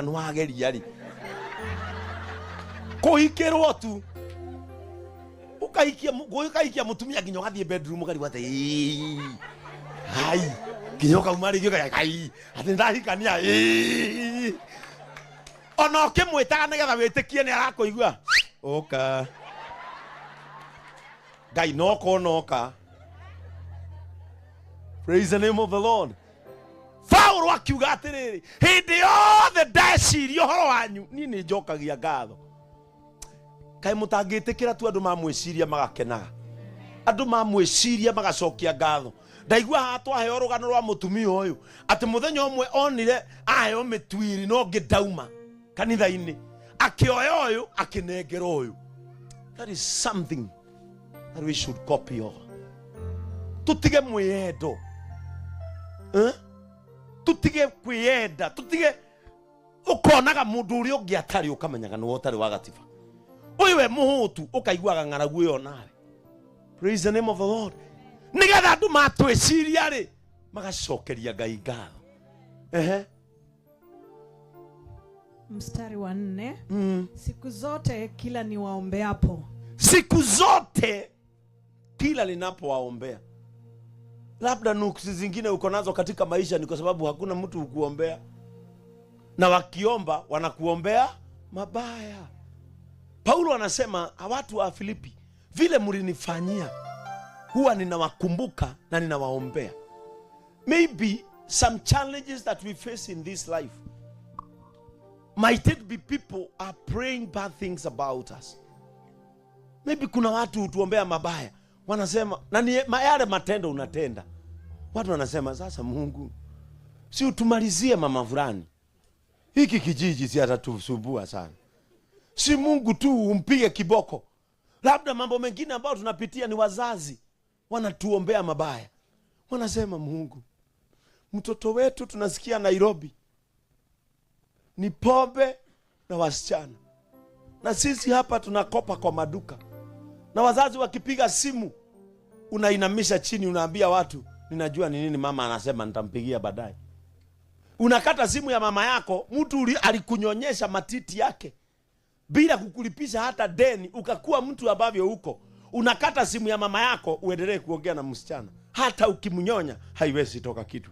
Nĩ wageria rĩ kũhikĩrwo tu, ũkaikia mũtumia nginya ũgathiĩ bedroom, ũkarigwo atĩ "Ĩĩ, hai," nginya ũkauma rĩngĩ ũkaiga kai atĩ nĩndahikania. Ĩĩ. Ona ũkĩmwĩtaga nĩgetha wĩtĩkie nĩ arakũigua, ũka Ngai noka onoka. Praise the name of the Lord. Paulo akiuga atĩrĩrĩ, hĩndĩ yothe ndeciria ũhoro wanyu, niĩ nĩ njokagia ngatho. Kaĩ mũtangĩtĩkĩra tu andũ mamwĩciria magakenaga, andũ mamwĩciria magacokia ngatho? Ndaigua haha twaheo rũgano rwa mũtumia ũyũ atĩ mũthenya ũmwe onire aheo mĩtuiri no ngĩ ndauma kanitha-inĩ, akĩoya ũyũ akĩnengera ũyũ. That is something that we should copy over. Tutige mwĩyendo, eh? Tutige kwĩyenda, tutige ũkonaga mũndũ ũrĩa ũngĩ atarĩ, ũkamenyaga nĩwe ũtarĩ wa gatiba, ũyũ we mũhũtu, ũkaiguaga ng'aragu ĩyo nawe. Praise the name of the Lord. Nĩgetha andũ matwĩciria rĩ, magacokeria Ngai ngatho. Ehe. Mstari wa 4. Siku zote kila niwaombeapo. Siku zote kila ninapowaombea. Labda nuksi zingine uko nazo katika maisha ni kwa sababu hakuna mtu hukuombea, na wakiomba wanakuombea mabaya. Paulo anasema, watu wa Filipi, vile mlinifanyia, huwa ninawakumbuka na ninawaombea. Maybe some challenges that we face in this life might it be people are praying bad things about us. Maybe kuna watu hutuombea mabaya, wanasema na ni yale matendo unatenda, watu wanasema, "Sasa Mungu, si utumalizie mama fulani, hiki kijiji si atatusumbua sana, si Mungu tu umpige kiboko." Labda mambo mengine ambayo tunapitia ni wazazi wanatuombea mabaya, wanasema, "Mungu, mtoto wetu tunasikia Nairobi ni pombe na wasichana, na sisi hapa tunakopa kwa maduka." Na wazazi wakipiga simu unainamisha chini, unaambia watu, "Ninajua ni nini mama anasema, nitampigia baadaye." Unakata simu ya mama yako, mtu alikunyonyesha matiti yake bila kukulipisha hata deni, ukakuwa mtu ambavyo uko. Unakata simu ya mama yako uendelee kuongea na msichana, hata ukimnyonya haiwezi toka kitu.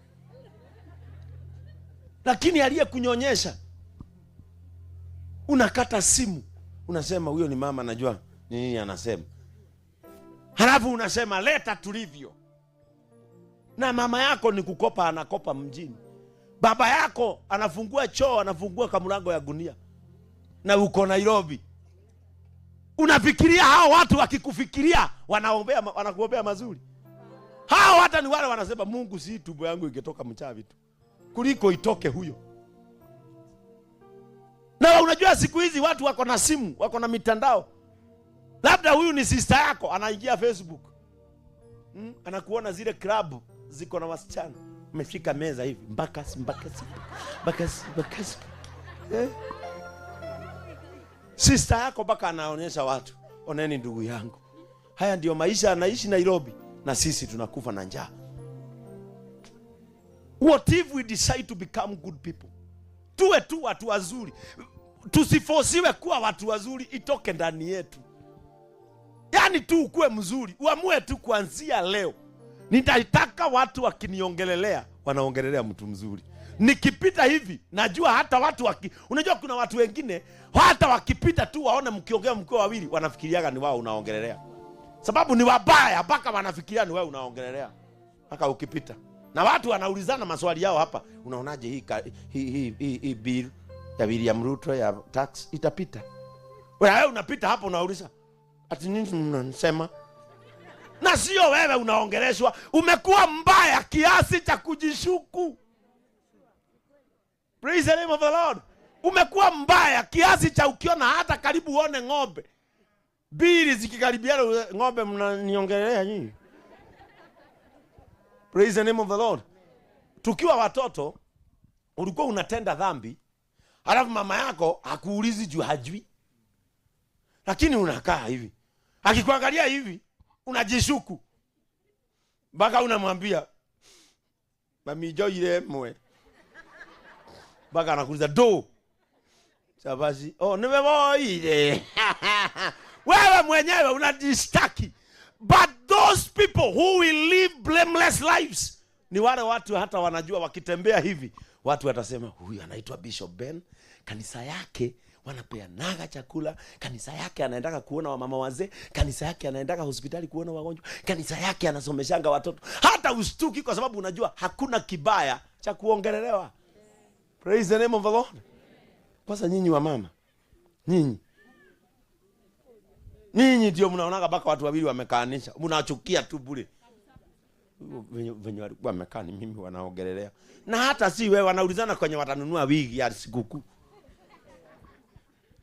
Lakini aliyekunyonyesha unakata simu, unasema, "Huyo ni mama, najua ni nini anasema." Halafu unasema, "Leta tulivyo." Na mama yako ni kukopa, anakopa mjini. Baba yako anafungua choo, anafungua kamlango ya gunia, na uko Nairobi. Unafikiria hao watu wakikufikiria wanaombea, wanakuombea mazuri? Hao hata ni wale wanasema, "Mungu, si tumbo yangu ingetoka mchawi tu kuliko itoke huyo." Na unajua siku hizi watu wako na simu, wako na mitandao. Labda huyu ni sister yako, anaingia Facebook, Anakuona zile club ziko na wasichana, mmefika meza hivi, mbakasi mbakasi mbakasi mbakasi, eh? Sister yako mpaka anaonyesha watu, "Oneni ndugu yangu, haya ndio maisha anaishi Nairobi, na sisi tunakufa na njaa." What if we decide to become good people? Tuwe tu watu wazuri, tusifosiwe kuwa watu wazuri, itoke ndani yetu. Yaani tu ukuwe mzuri, uamue tu kuanzia leo, nitaitaka watu wakiniongelelea wanaongelelea mtu mzuri. Nikipita hivi najua hata watu unajua kuna watu wengine hata wakipita tu waone mkiongea mkiwa wawili, wanafikiriaga ni wao unaongelelea, sababu ni wabaya mpaka wanafikiria ni wewe unaongelelea mpaka ukipita. Na watu wanaulizana maswali yao hapa, "Unaonaje hii bill ya William Ruto ya tax itapita?" Wewe unapita hapo unauliza, "Ati nini mnasema?" Na sio wewe unaongeleshwa. Umekuwa mbaya kiasi cha kujishuku. Praise the name of the Lord. Umekuwa mbaya kiasi cha ukiona hata karibu uone ng'ombe mbili zikikaribiana, "Ng'ombe mnaniongelea nyinyi?" Praise the name of the Lord. Tukiwa watoto ulikuwa unatenda dhambi, halafu mama yako hakuulizi juu hajui, lakini unakaa hivi, akikuangalia hivi unajishuku mpaka unamwambia, "Mami, njoire mwe," mpaka anakuuliza, "Ndo?" Chapasi. Oh, nimewoire. Wewe mwenyewe unajishtaki. But those people who will live blameless lives ni wale watu hata wanajua wakitembea hivi watu watasema huyu anaitwa Bishop Ben, kanisa yake wanapeanaga chakula, kanisa yake anaendaka kuona wamama wazee, kanisa yake anaendaka hospitali kuona wagonjwa, kanisa yake anasomeshanga watoto. Hata ustuki kwa sababu unajua hakuna kibaya cha kuongelelewa. Praise the name of the Lord. Kwanza nyinyi wamama, nyinyi nyinyi ndio mnaonaga mpaka watu wawili wamekaanisha, mnachukia tu bure. Venye walikuwa wamekaa ni mimi wanaongelelea, na hata si wewe, wanaulizana kwenye watanunua wigi ya sikukuu.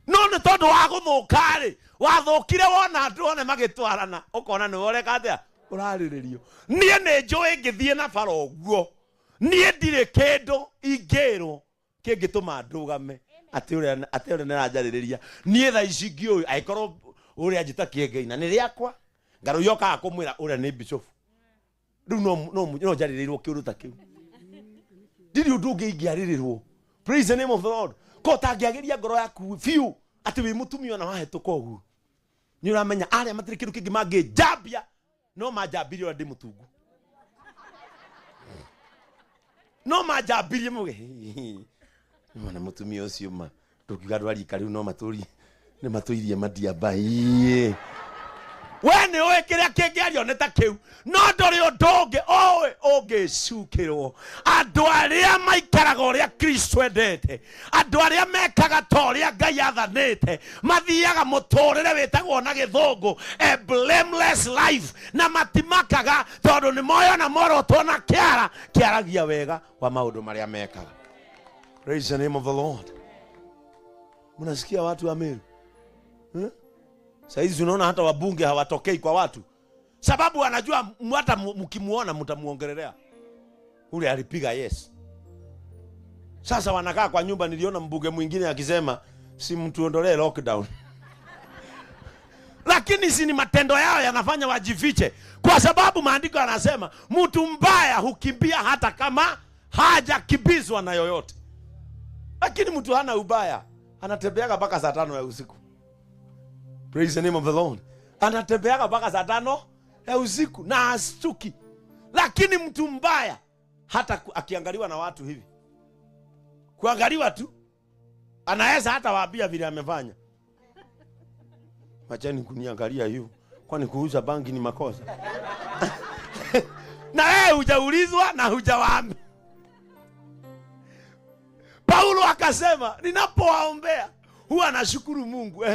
No nĩ tondũ wa gũthũka rĩ, wathũkire wona andũ one magĩtwarana, ũkona nĩwe ũreka atĩa, ũrarĩrĩrio. Niĩ nĩ njũĩ ngĩthiĩ na bara ũguo, niĩ ndirĩ kĩndũ ingĩrwo kĩngĩtũma ndũgame atĩ ũrĩa nĩaranjarĩrĩria. Niĩ thaa ici ngĩũĩ angĩkorwo ũrĩa njĩta kĩengei na nĩ rĩakwa, ngarũiya ũkaga kũmwĩra ũrĩa nĩ bishop. Rĩu no njarĩrĩirwo kĩũndũ ta kĩu, ndirĩ ũndũ ũngĩ ingĩarĩrĩrwo. Praise the name of the Lord. Ko ũtangĩagĩria ngoro yaku biũ atĩ wĩ mũtumia ona wahĩtũka ũguo, nĩ ũramenya arĩa matirĩ kĩndũ kĩngĩ mangĩnjambia, no manjambirie ũrĩa ndĩ mũtungu, no manjambirie muge mwana mũtumia ũcio ma ndũngiuga andũ a rika rĩu no matũrie nĩ matũirie madiamba. We nĩ ũĩ kĩrĩa kĩngĩario nĩ ta kĩu, no ndũrĩ ũndũ ũngĩ ũĩ ũngĩcukĩrwo. Andũ arĩa maikaraga ũrĩa Kristo endete, andũ arĩa mekaga ta ũrĩa Ngai athanĩte, mathiaga mũtũrĩre wĩtagwo na gĩthũngũ a blameless life, na matimakaga tondũ nĩ moĩ ona morotwo na kĩara kĩaragia wega wa maũndũ marĩa mekaga. Praise the name of the Lord. Mnasikia watu wa Meru? Saizi unaona hata wabunge hawatokei kwa watu, sababu wanajua hata mkimuona mtamuongelelea ule alipiga yes. Sasa wanakaa kwa nyumba. Niliona mbunge mwingine akisema si mtuondolee lockdown. Lakini si ni matendo yao yanafanya wajifiche, kwa sababu maandiko yanasema mtu mbaya hukimbia hata kama hajakimbizwa na yoyote. Lakini mtu hana ubaya anatembeaga mpaka saa 5 ya usiku. Praise the name of the Lord. Anatembeaga mpaka saa 5 ya usiku na astuki. Lakini mtu mbaya hata akiangaliwa na watu hivi, kuangaliwa tu, anaweza hata waambia vile amefanya. Wacheni kuniangalia hiyo, kwani kuuza bangi ni makosa? Na wewe hujaulizwa na hujawaambia. Paulo akasema ninapowaombea huwa nashukuru Mungu.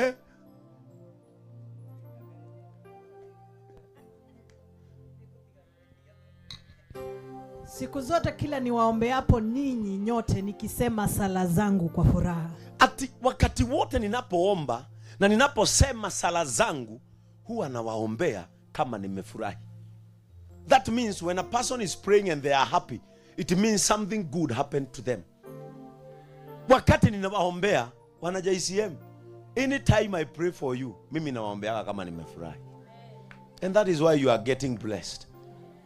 Siku zote kila niwaombeapo ninyi nyote nikisema sala zangu kwa furaha. Ati wakati wote ninapoomba na ninaposema sala zangu huwa nawaombea kama nimefurahi. That means when a person is praying and they are happy, it means something good happened to them. Wakati ninawaombea wana JCM, anytime I pray for you, mimi nawaombeaga kama nimefurahi. And that is why you are getting blessed.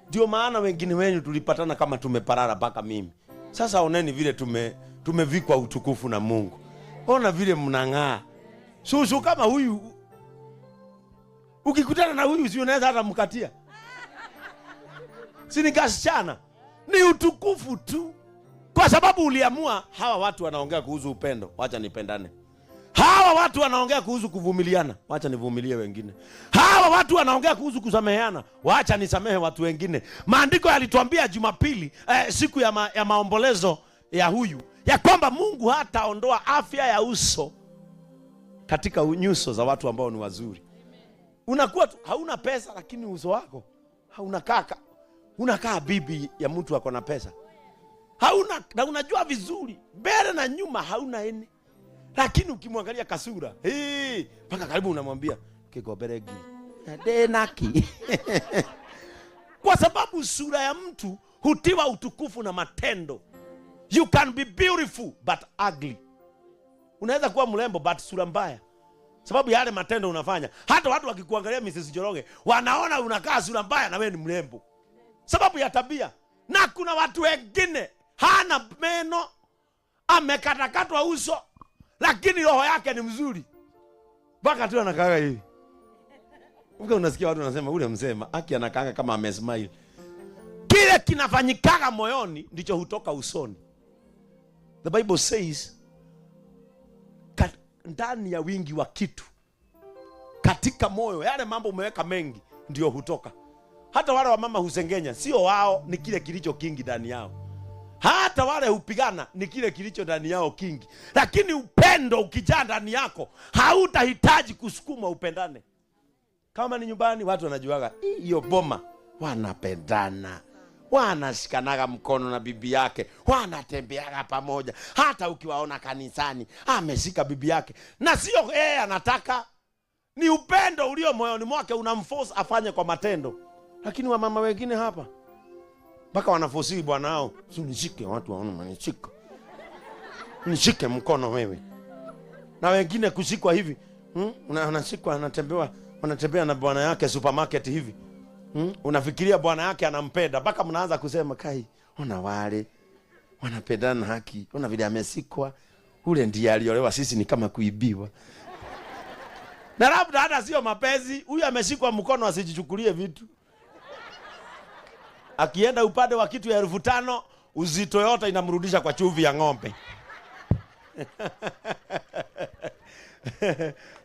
Ndio maana wengine wenu tulipatana kama tumeparara mpaka mimi. Sasa oneni vile tumevikwa utukufu na Mungu. Ona vile mnang'aa. Susu kama huyu, ukikutana na huyu si unaweza hata mkatia. Si ni kasichana? Ni utukufu tu. Kwa sababu uliamua hawa watu wanaongea kuhusu upendo, wacha nipendane. Hawa watu wanaongea kuhusu kuvumiliana, wacha nivumilie wengine. Hawa watu wanaongea kuhusu kusameheana, wacha nisamehe watu wengine. Maandiko yalituambia Jumapili, siku ya maombolezo ya huyu, ya kwamba Mungu hataondoa afya ya uso katika nyuso za watu ambao ni wazuri. Unakuwa tu hauna pesa, lakini uso wako hauna kaka. Unakaa bibi ya mtu ako na pesa. Hauna, na unajua vizuri mbele na nyuma hauna ene. Lakini ukimwangalia kasura, hii mpaka karibu unamwambia kigobere ndenaki. Kwa sababu sura ya mtu hutiwa utukufu na matendo. You can be beautiful but ugly. Unaweza kuwa mrembo but sura mbaya. Sababu yale matendo unafanya. Hata watu wakikuangalia Mrs. Njoroge, wanaona unakaa sura mbaya na wewe ni mrembo. Sababu ya tabia. Na kuna watu wengine hana meno, amekatakatwa uso, Lakini roho yake ni mzuri. Mpaka tu anakaaga hivi. Uka unasikia watu wanasema ule msema aki anakaanga kama amesmile. Kile kinafanyikaga moyoni ndicho hutoka usoni. The Bible says ndani ya wingi wa kitu katika moyo, yale mambo umeweka mengi ndio hutoka. Hata wale wamama husengenya, sio wao, ni kile kilicho kingi ndani yao. Hata wale hupigana ni kile kilicho ndani yao kingi. Lakini upendo ukijaa ndani yako, hautahitaji kusukuma upendane. Kama ni nyumbani, watu wanajuaga hiyo boma wanapendana, wanashikanaga mkono na bibi yake, wanatembeaga pamoja. Hata ukiwaona kanisani ameshika bibi yake, na sio yeye anataka, ni upendo ulio moyoni mwake unamforce afanye kwa matendo. Lakini wamama wengine hapa mpaka wanafosi bwana wao, si unishike, watu waone unanishika, nishike mkono wewe. Na wengine kushikwa hivi, Anashikwa, anatembewa, wanatembea na bwana yake supermarket hivi, Unafikiria bwana yake anampenda, mpaka mnaanza kusema kai, ona wale wanapendana haki, ona vile amesikwa, ule ndiye aliolewa, sisi ni kama kuibiwa. Na labda hata sio mapenzi, huyu ameshikwa mkono asijichukulie vitu. Akienda upande wa kitu ya 5,000, uzito yote inamrudisha kwa chuvi ya ng'ombe.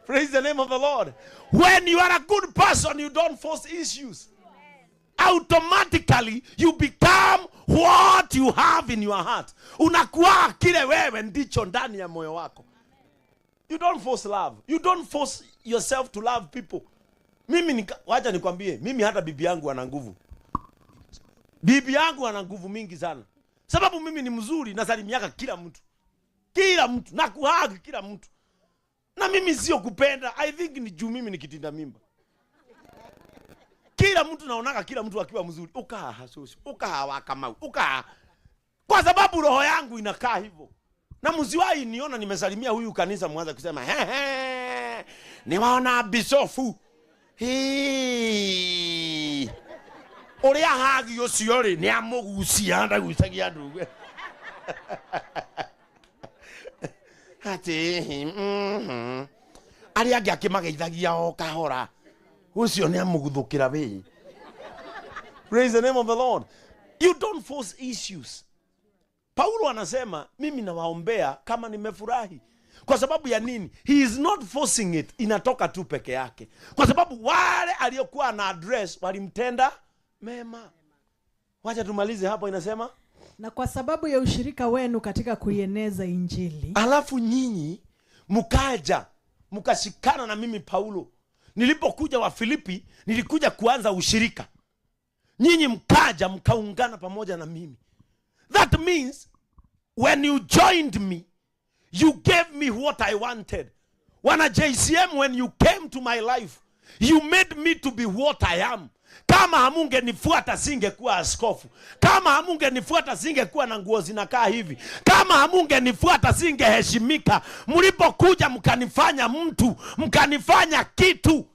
Praise the name of the Lord. When you are a good person, you don't force issues. Automatically, you become what you have in your heart. Unakuwa kile wewe ndicho ndani ya moyo wako. You don't force love. You don't force yourself to love people. Mimi wacha nikwambie, mimi hata bibi yangu ana nguvu. Bibi yangu ana nguvu mingi sana. Sababu mimi ni mzuri, nasalimiaka kila mtu. Kila mtu, na kuhug kila mtu. Na mimi sio kupenda, I think ni juu mimi nikitinda mimba. Kila mtu naonaka kila mtu akiwa mzuri. Ukaa hasusu, ukaa wakamau, ukaa. Kwa sababu roho yangu inakaa hivyo. Na msiwahi niona nimesalimia huyu kanisa mwanza kusema he he, niwaona bisofu. Hii. Uria hagi ucio ri ni amugucia ndagucagia ndugu. Ati, Aria angi akimageithagia o kahora. Ucio ni amuguthukira we. Praise the name of the Lord. You don't force issues. Paulo anasema mimi nawaombea kama nimefurahi. Kwa sababu ya nini? He is not forcing it. Inatoka tu peke yake. Kwa sababu wale aliokuwa na address walimtenda mema. Wacha tumalize hapo, inasema na kwa sababu ya ushirika wenu katika kuieneza Injili. Alafu nyinyi mkaja mkashikana na mimi Paulo. Nilipokuja wa Filipi nilikuja kuanza ushirika. Nyinyi mkaja mkaungana pamoja na mimi. That means when you joined me, you gave me what I wanted. Wana JCM, when you came to my life, you made me to be what I am. Kama hamungenifuata singekuwa askofu. Kama hamungenifuata singekuwa na nguo zinakaa hivi. Kama hamungenifuata singeheshimika. Mlipokuja mkanifanya mtu, mkanifanya kitu.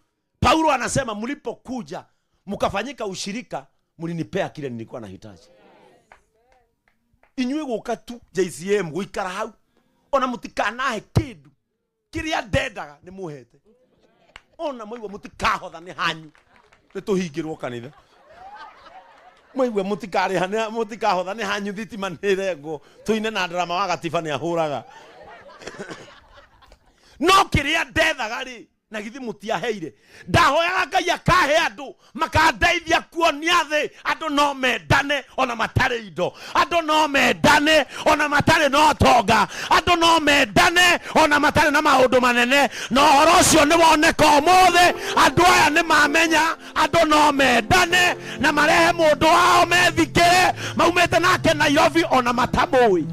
Paulo anasema mlipokuja mkafanyika ushirika, mlinipea kile nilikuwa nahitaji. Inyuĩ gũka tu JCM gũikara hau ona mũtikanahe kĩndũ kĩrĩa ndendaga nĩ mũhete, ona mũigua mũtikahotha nĩ hanyu nĩ tũhingĩrwo kanitha, mũigue mũtikarĩha nĩ mũtikahotha nĩ hanyu thitima nĩ rengwo tũine na ndarama wa gatiba nĩ ahũraga no kĩrĩa ndethaga rĩ na githi mũtiaheire. Ndahoyaga Ngai akahe andũ makandeithia kuonia thĩ andũ no mendane ona matarĩ indo, andũ no mendane ona matarĩ na ũtonga, andũ no mendane ona matarĩ na maũndũ manene. Na ũhoro ũcio nĩ woneka ũmũthĩ, andũ aya nĩ mamenya andũ no mendane na marehe mũndũ wao methikĩre maumĩte nake Nairobi ona matamũĩ.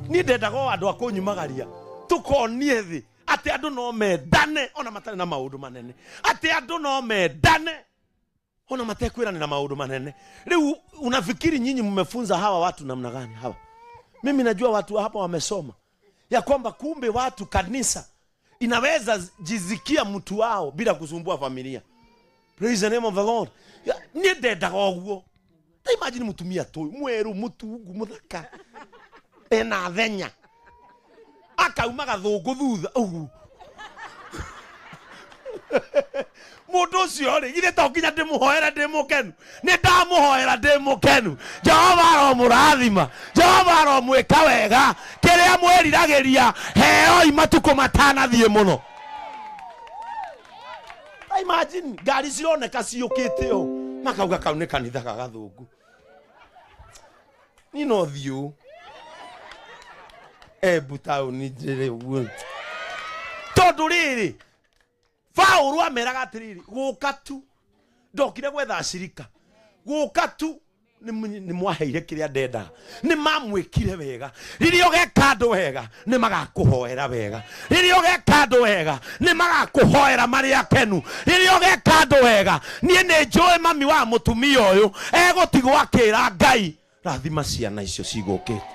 Niĩ ndendaga o andũ a kũnyumagaria tũkonie thĩ atĩ andũ no mendane ona matarĩ na maũndũ manene, atĩ andũ no mendane ona matekwĩranĩra maũndũ manene. Rĩu unafikiri nyinyi mmefunza hawa watu namna gani hawa? Mimi najua watu hapa wamesoma ya kwamba kumbe watu kanisa inaweza jizikia mtu wao bila kusumbua familia. Praise the name of the Lord. Niĩ ndendaga ũguo. Ta imagine mũtumia tũyũ mwerũ mũtungu mũthaka ena thenya. Akauma gathũngũ thutha ũguo. Mũndũ ũcio rĩ, githĩ to nginya ndĩmũhoere ndĩ mũkenu? Nĩ ndamũhoera ndĩ mũkenu. Jehova aromũrathima, Jehova aromwĩka wega. Kĩrĩa mwĩriragĩria, heoi matukũ matanathiĩ mũno. Imagine ngari cironeka ciũkĩte ũũ, makauga kau nĩ kanitha ga gathũngũ. Niĩ no thiĩ ũũ Embu taũni njĩre ũguo, tondũ rĩrĩ, Paũlũ ameraga atĩrĩrĩ, gũka tu ndokire gwetha acirika, gũka tu nĩ mwaheire kĩrĩa ndendaga, nĩ mamwĩkire wega. Rĩrĩa ũgeka andũ wega, nĩ magakũhoera wega. Rĩrĩa ũgeka andũ wega, nĩ magakũhoera marĩ akenu. Rĩrĩa ũgeka andũ wega, niĩ nĩ njũĩ mami wa mũtumia ũyũ egũtigwo akĩra Ngai, rathima ciana icio cigũkĩte.